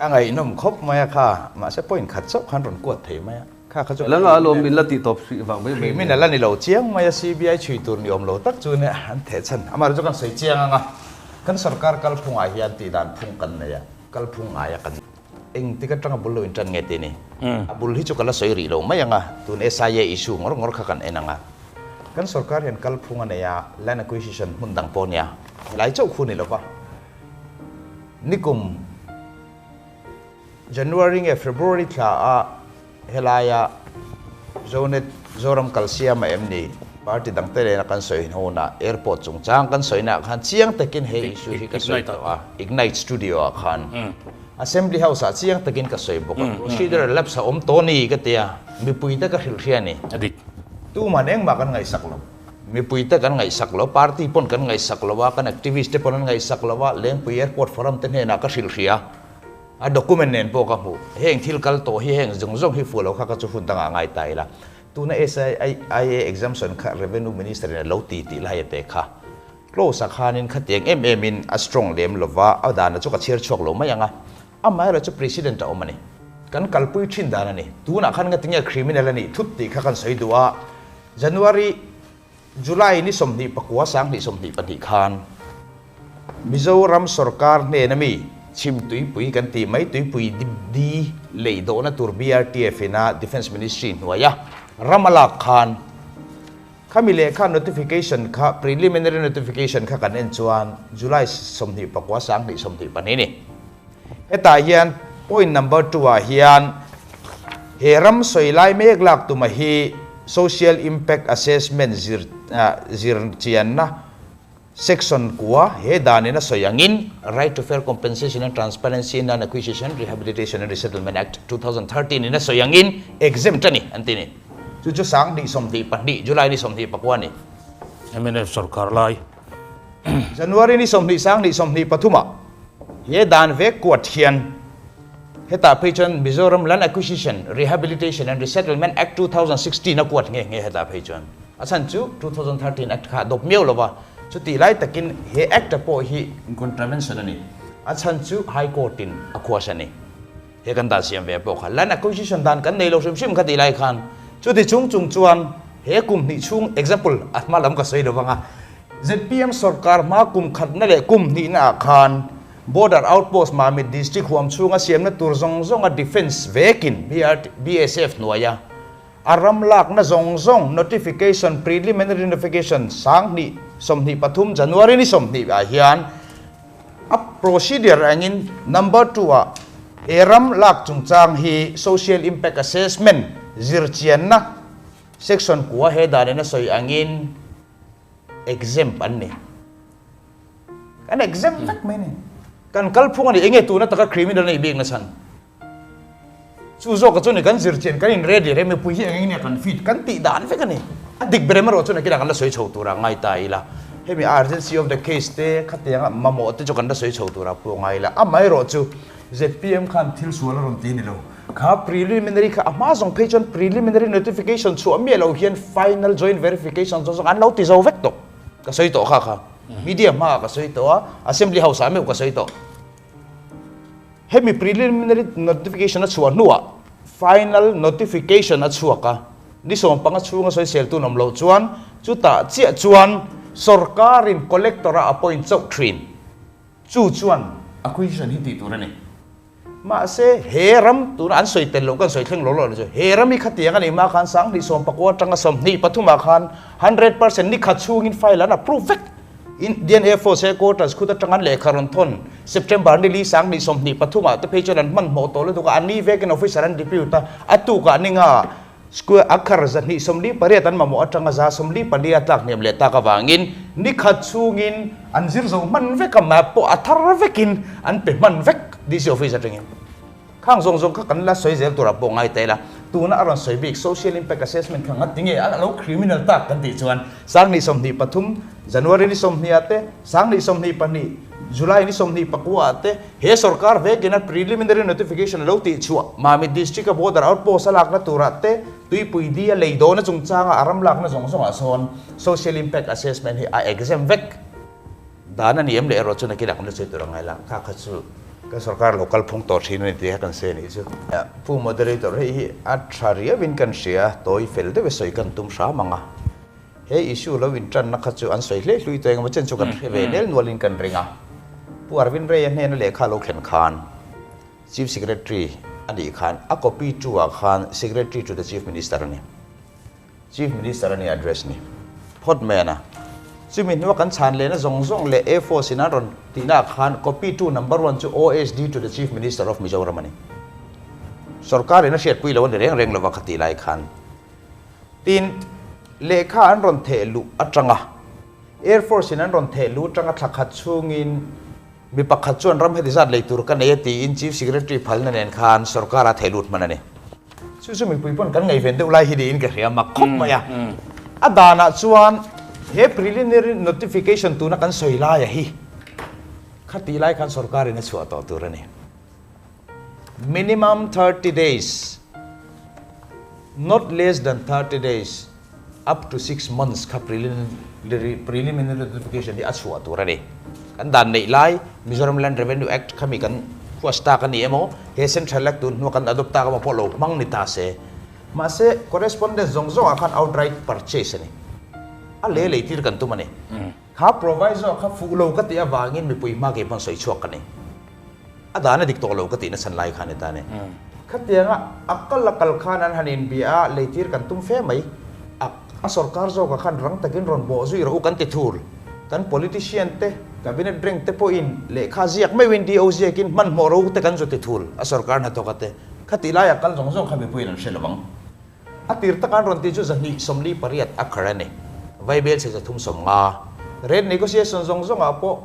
A ngaihnawm khawp mai a kha, mahse point khat chauh khan rawn kuat thei mai a, kha kha chu. Ela nga alawm min la tih tawp hrih vang mai mai. Criminal a ni lo chiang mai a, CBI chhui tur ni awm lo tak chu nia an theh chhan. Amaherawhchu chu kan sawi chiang ang a, kan sorkar kalphungah hian tih dan phung kan nei a, kalphung ngaia kan engtik atanga bul lo intan nge tih ni. A bul hi chu ka la sawi rih lo mai ang a, tun SIA issue ngawr ngawr kha kan en ang a. Kan sorkar hian kalphung a nei a, land acquisition hmun dang pawh nia, helai chauh khu ni lo va. Nikum January nge February thla a helaia Zonet Zoram kalsiam a em ni? Party dang te lena kan sawi hnuna airport chungchang kan sawi naah khan chiang takin he issue hi ka sawi tawh a, Ignite Studio ah khan Assembly House ah chiang takin ka sawi bawk a, procedural lapse a awm tawh ni ka ti a, mipui te ka hrilh hria a ni. Tuman engmah kan ngaihsak lo. Mipuite kan ngaihsak lo, party pawn kan ngaihsak lo a, kan activist te pawn an ngaihsak lo a, Lengpui Airport Forum te hnenah ka hrilh hria a, document nen pawh ka hmuh. Heng thil kal tawh hi heng zawng zawng hi fuh lo kha ka chu hun dangah ngai ta ila. Tuna SIA exemption kha Revenue Minister in a lo ti tih lai a te kha. Close ah khanin khatiang em em in a strong lem lo va, a dana chu ka chhiar chhuak lo mai ang a. Amaherawhchu chu President a awm a ni. Kan kalpui thin dan a ni. Tunah khan ngatinge criminal a nih thut tih kha kan sawi duh a. January, July ni 29 2022 khan Mizoram sorkar hnena mi chhim tuipui kan tih mai tuipui di lei dawhna tur BRTF ina Defence Ministry hnuaia ram a lak khan khami lehkha notification kha preliminary notification kha kan en chuan July 29 2022 ni. Hetah hian point number two ah hian he ram sawi lai mek lak tuma hi Social Impact Assessment zir zir chianna section kua he danin a sawi angin Right to Fair Compensation and Transparency in Land Acquisition, Rehabilitation and Resettlement Act, 2013 in a sawi angin exempt a ni an ti ni. Chu chu 2022 July ni 29 a ni. Mnf sorkar lai. January ni 20 2023 ah He dan vek kuat hian hetah phei chuan Mizoram Land Acquisition, Rehabilitation and Resettlement Act 2016 a kuat nghe nghe hetah phei chuan. A chhan chu 2013 Act kha a dawp miau lo va, chutih lai takin he Act a pawh hi contravention a ni. A chhan chu High Court in a khuas a ni. He kan dan siam ve pawh kha Land Acquisition dan kan nei lo hrim hrim kha tih lai khan chuti chung chung chuan he kum hnih chhung example a hma lam ka sawi lo vang a, Zpm sorkar hma kum khatna leh kum hnihna ah khan Border Outpost Mamit District huam chhunga siamna tur zawng zawnga Defence vekin BSF hnuaia a ram lakna zawng zawng notification preliminary notification 2023 January ni 20 ah hian a procedure angin number two ah he ram lak chungchang hi Social Impact Assessment zirchianna section kua he danin a sawi angin Exempt an ni. Kan exempt vek mai ni. Kan kalphung a ni. Enge tuna taka criminal a nih bik na chhan? Chu zawk chu ni kan zir chian kan in ready rem mipui hi eng eng nge kan fit kan tih dan vek a ni. A dik ber em erawh chu nakinah kan la sawi chho tura ngai ta ila. Hemi urgency of the case te khatianga mamawh te chu kan la sawi chho tura pawh ngai ila. Amaherawh chu zpm khan thil sual a rawn ti ni lo. Kha preliminary kha a hma zawng phei chuan preliminary notification chhuah miah lo hian final joint verification zawng zawng an lo ti zo vek tawh. Ka sawi tawh kha kha. Media hmaah ka sawi tawh a, assembly house ah meuh ka sawi tawh. Hemi preliminary notification a chhuah hnuah final notification a chhuak a, ni 15 chhunga sawisel tun awm loh chuan chutah chiah chuan sorkarin collector a appoint chauh thin. Chu chuan acquisition hi tih tur a ni. Mahse, he ram tuna an sawi tel loh kan sawi thleng lo lo chu he ram hi khatiang a nih hma khan 2019 atanga 23 ah khan 100% ni khat chhungin file an approve vek. Indian Air Force headquarters khut atanga an lehkha rawn thawn September ni li 2023 ah te phei chuan an hmanhmawh tawh lutuk a, an ni vekin officer an depute a, a tukah ninga Square akhar 248 an mamawh atanga 144 a tlak hniam leh tak avangin ni khat chhungin an zir zo hman vek a, map pawh a thar vekin an pe hman vek DC office atangin. Khang zawng zawng kha kan la sawi zel turah pawh ngai ta ila, tuna a rawn sawi bik social impact assessment kha ngat tinge a lo criminal tak kan tih chuan 2023 January ni 20 ah te, 2022 July ni 29 ah te he sorkar vekin a preliminary notification a lo tih chhuah Mamit District a border outpost a lakna turah te Tuipui di a lei dawna chungchanga a ram lakna zawng zawngah sawn social impact assessment hi a exempt vek dan a ni em leh erawh chu nakinah kan la sawi tur a ngai la kha kha chu. Kan sorkar lo kal phung tawh thin a ni tih kha kan sawi a nih chu. Pu Moderator, hei hi a tha riauin kan hria, tawi fel deuh e sawi kan tum hram ang a. He issue lo intanna kha chu an sawi hlei hlui tawh engemaw chen chu kan hre ve nel nualin kan ring a. Pu Arvind Ray-a hnena lehkha lo thlen khan Chief Secretary a nih khan a copy tu ah khan Secretary to the Chief Minister a ni. Chief Minister a ni address ni phawt mai a. Chumi hnua kan chhan lehna zawng zawng leh Air Force in an rawn tihna ah khan copy tu number one chu OSD to the Chief Minister of Mizoram a ni. Sorkar in a hriatpui lo a ni reng reng lova kha tih lai khan. Tin, lehkha an rawn theh luh atanga Air Force in an rawn theh luh atanga thla khat chhungin mi pakhat chuan ram heti zat lei tur ka nei a tiin Chief Secretary phalna nen khan sorkar a theh lut hman a ni. Chu chu mipui pawn kan ngaihven deuh lai hi niin ka hria mak khawp mai a. A danah chuan he preliminary notification tuna kan sawi laia hi khatih lai khan sorkar in a chhuah tawh tur a ni. Minimum 30 days, not less than 30 days, up to 6 months kha preliminary preliminary notification hi a chhuah tur a ni. Kan dan neih lai Mizoram Land Revenue Act kha mi kan huas tak a ni emaw, he Central Act tun hnua kan adopt tak emaw pawh lo hmang ni ta se. Mahse, correspondence zawng zawngah khan outright purchase a ni. A lei lei tir kan tum a ni. Kha proviso kha fuh lo ka tih avangin mipui hma kei pawn sawi chhuak ka ni. A dan a dik tawh lo ka tih nachhan lai kha a ni ta ni. Khatianga a kal a kal khan an han inbia a, leitir kan tum fe mai. A a sorkar zawkah khan rang takin rawn bawh zui rawh u kan ti thur. Kan politician te, cabinet rank te pawhin lehkha ziak meuhin DO ziakin hmanhmawh rawh u te kan zu ti thul a sorkar hnathawka te. Khatih laia kal zawng zawng kha mipuiin an hre lo ang. A tir taka an rawn tih chu 248 a khar a ni. Vaibel chhe 350. Rate negotiation zawng zawngah pawh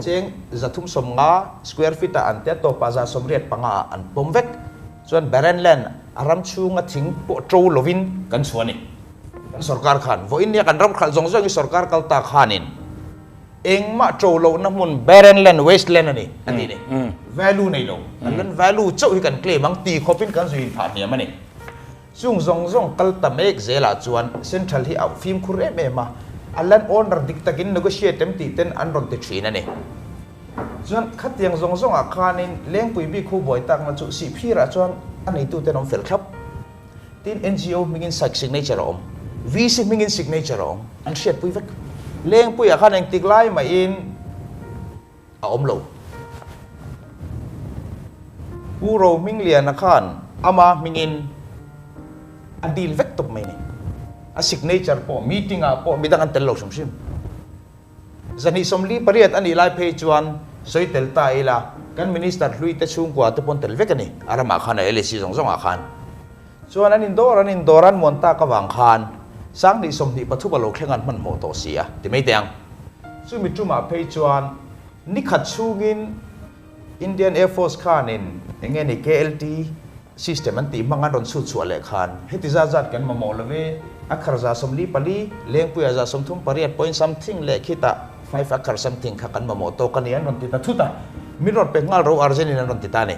cheng 350 square feet ah an tia tawpah 185 ah an pawm vek. Chuan barren land a ram chhunga thing pawh to lovin kan chhuah a ni. Kan sorkar khan vawiin nia kan ram khalh zawng zawng hi sorkar kal ta khanin Engmah to lohna hmun barren land, waste land a ni, a ti ni. Value nei lo. Kan land value chauh hi kan claim ang ti khawpin kan zui inphah hniam a ni. Chung zawng zawng kal ta mek zelah chuan Central hi a fimkhur em em a, a land owner dik takin negotiate em tih ten an rawn ti thin a ni. Chuan khatiang zawng zawngah khanin Lengpui bik hu buai takna chu Sihphirah chuan a neituten awm fel thlap. Tin, NGO hmingin signature a awm, VC hmingin signature a awm, an hriatpui vek. Lengpuiah khan engtik lai mahin a awm lo. Pu Rohmingliana khan ama hmingin a deal vek tawp mai ni. A signature pawh meeting ah pawh midang an tel lo hrim hrim. 248 a nih lai phei chuan sawi tel ta ila, kan Minister hlui te chhungkua te pawn tel vek a ni, a ramah khan a LAC zawng zawngah khan. Chuan an indawr an indawr an muan tak avang khan 2023 a lo thleng an hmanhmawh tawh si a, ti mai teh ang. Chumi tumah phei chuan nikhat chhungin Indian Air Force khanin eng nge ni KLT system an tih hmang an rawn chhut chhuah leh khan heti zat zat kan mamawh lo ve, a khar 48, Lengpuiah 38 point something leh khitah five acre something kha kan mamawh tawk a ni an rawn ti ta thut a, min rawn pe nghal ro urgent in an rawn ti ta a ni.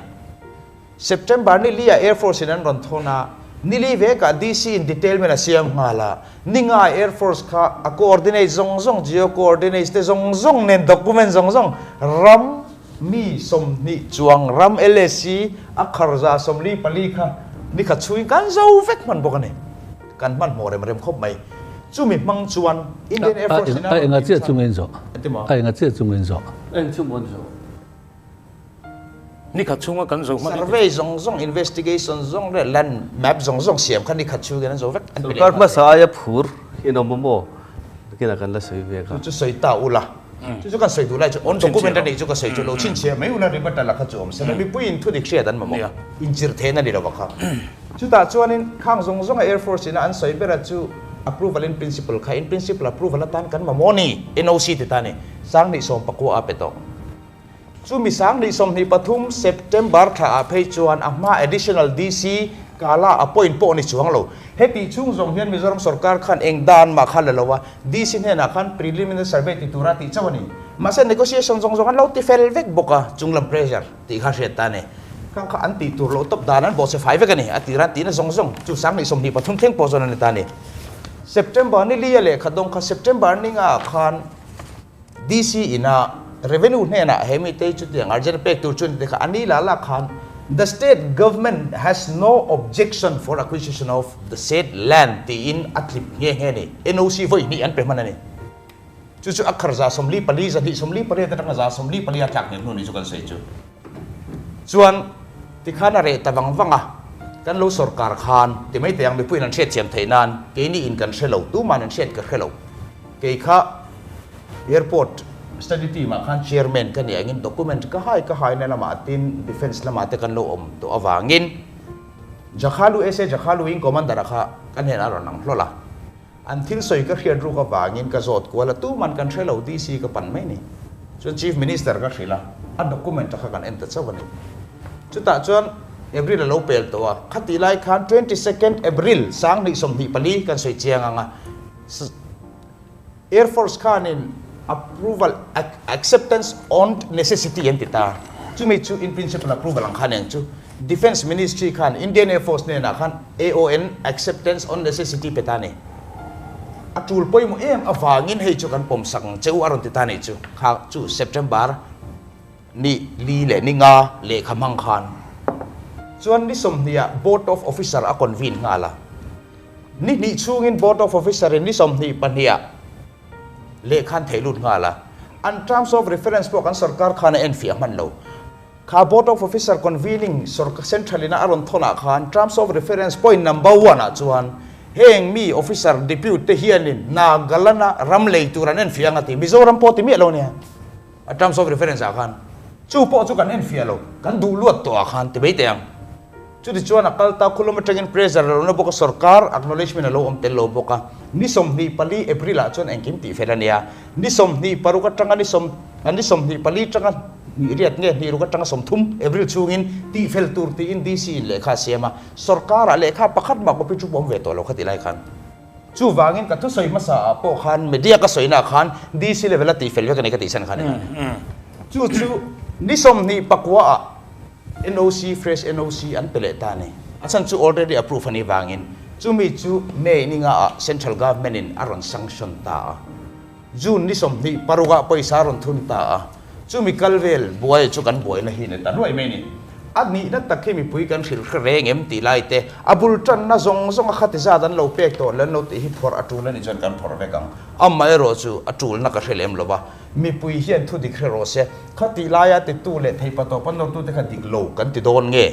September ni li ah Air Force in an rawn thawn a, ni li vekah DC in detailment a siam nghal a, ni nga Air Force kha a coordinate zawng zawng, geo coordinates te zawng zawng nen document zawng zawng ram mi 20 chuang ram LAC a khar 44 kha ni khat chhungin kan zo vek hman bawk a ni. Kan hmanhmawh rem rem khawp mai. Chumi hmang chuan Indian Air Force in a rawn A enga chiah chungin zawh? A enga chiah chungin zawh? Eng chu maw ni zawh? Ni khat chhunga kan zo hman. Survey zawng zawng, investigation zawng leh land map zawng zawng siam kha ni khat chhungin an zo vek. An pe leh Sorkar hmasa aia phur in awm maw? Nakinah kan la sawi ve kha. Chu chu sawi ta ula. Chu chu kan sawi duh lai chu on document a nih chu ka sawi chu lo chhinchhiah mai ula rebuttal a kha chu awm se la mipuiin thu dik hriat an mamawh. Inchirh theihna ni lo a kha. Chutah chuanin khang zawng zawnga Air Force ina an sawi bera chu approval in principle kha in principle approval atan kan mamawh ni NOC ti ta ni. 2019 a pe tawh. Chumi 2023 September thla ah phei chuan a hma Additional DC Kala appoint pawh ni chuang lo. Heti chhung zawng hian Mizoram sorkar khan eng dan mah kha la lo a, DC hnenah khan preliminary survey ti tura tih chauh a ni. Mahse negotiation zawng zawng an lo ti fel vek bawk a, chunglam pressure tih kha hriat ta a ni. Khang kha an tih tur loh tawp dan an bawhchhe fai vek a ni. A tir an tihna zawng zawng chu 2023 thleng pawh zawn a ni ta a ni. September ni li a lehkha dawng kha September ni nga ah khan DC ina. Revenue hnenah he mite hi chutiang urgent pek tur chu ni te kha a ni la la khan The state government has no objection for acquisition of the said land tiin a tlip nghe nghe a ni. NOC vawi hnih an pe hman a ni. Chu chu a khar 44, 248 atanga 44 a tlak hniam hnu ni chu kan sawi chu. Chuan tikhan a reh ta vang vang a, kan lo sorkar khan ti mai teh ang mipuiin an hriatthiam theih nan keini in kan hre lo, tuman an hriat ka hre lo. Kei kha Airport study team ah khan chairman ka nih angin document ka hai ka hai na lamah tin defence lamah te kan lo awm tawh avangin Jakhalu SA Jakhalu in commander a kha ka hnenah a rawn lang hlawl a, an thil sawi ka hriat ruk avangin ka zawt kual a, tuman kan hre lo DC ka pan mai ni. Chuan Chief Minister ka hrilh a, a document a kha kan en ta chauh a ni. Chutah chuan April a lo pel tawh a, khatih lai khan 22nd April 2024 kan sawi chiang ang a, Air Force khanin approval, acceptance on necessity an ti ta. Chumi chu in principle approval ang khan eng chu Defence Ministry khan Indian Air Force hnenah khan AON, acceptance on necessity, pe ta ni. A tul pawimawh em avangin hei chu kan pawm sak ang che u a rawn ti ta nih chu. Kha chu September ni li leh ni nga lehkha hmang khan chuan ni 20 ah Board of Officer a convene nghal a. Ni hnih chhungin Board of Officer in ni 22 ah lehkha an theih lut nghal a, an Terms of Reference pawh kan sorkar khan a enfiah hman lo. Kha Board of Officer convening sorkar Central ina a rawn thawn ah khan Terms of Reference point number one ah chuan heng mi Officer Depute te hianin Nagaland-a ram lei tur an enfiah ang a ti. Mizoram pawh ti miah lo nia a Terms of Reference ah khan. Chu pawh chu kan enfiah lo, kan duh luat tawh ah khan ti mai teh ang. Chutichuan a kal ta khulum atangin pressure a lo na bawk a, sorkar acknowledgement a lo awm tel lo bawk a. Ni 24 April ah chuan engkim tih fel a nia. Ni 26 atanga ni sawm ni 24 atanga hnih riat nge hnih ruk atanga 30 April chhungin tih fel tur tiin DC in lehkha a siam a. Sorkar ah lehkha pakhat mah copy chu awm ve tawh lo kha ti lai khan. Chuvangin ka thusawi hmasa ah pawh khan media ka sawina khan DC level a tih fel vek a ni ka tih chhan khan. Chu chu ni 29 ah NOC, fresh NOC an pe leh ta a ni. A chhan chu already approve a nih vangin chumi chu May ni nga ah Central Government in a rawn sanction ta a. June ni 26 ah pawisa a rawn thun ta a. Chumi kal vel buai chu kan buaina hi ni ta nuai mai a ni. A nihna tak hi mipui kan hrilh hre reng em tih lai te, a bul tanna zawng zawng a khati zat an lo pek tawh leh an lo tih hi phawrh a tul a nih chuan kan phawrh vek ang. Amaherawh chu a tulna ka hre lem lo va. Mipui hian thu dik hre rawh se. Khatih laia titu leh theipa tawpa nawrtute kha dik lo kan ti dawn nge?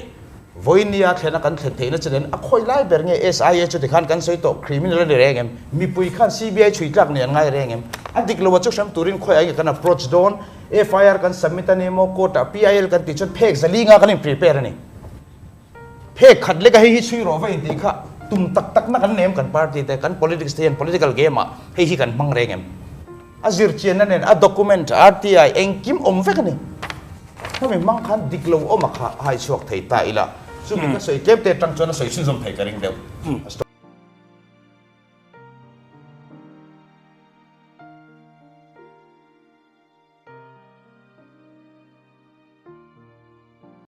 Vawinia thlena kan thlen theihna chu nen a khawi lai ber nge SIA chu tikhan kan sawi tawh criminal a ni reng em? Mipui khan CBI chhui tlak nih an ngai reng em? A dik lo a chu hrem turin khawi ai nge kan approach dawn? FIR kan submit a ni maw? Court ah PIL kan tih chuan phek zali nga kan in prepare a ni. Phek khat leka hei hi chhui rawh va intih kha tum tak tak na kan nem kan party te kan politics te hian political game ah hei hi kan hmang reng em? A zirchianna nen a document RTI engkim awm vek a ni. Hemi hmang khan dik lo awm a kha hai chhuak thei ta ila chumi ka sawi tlem te atang chuan a sawi chhunzawm thei ka ring deuh.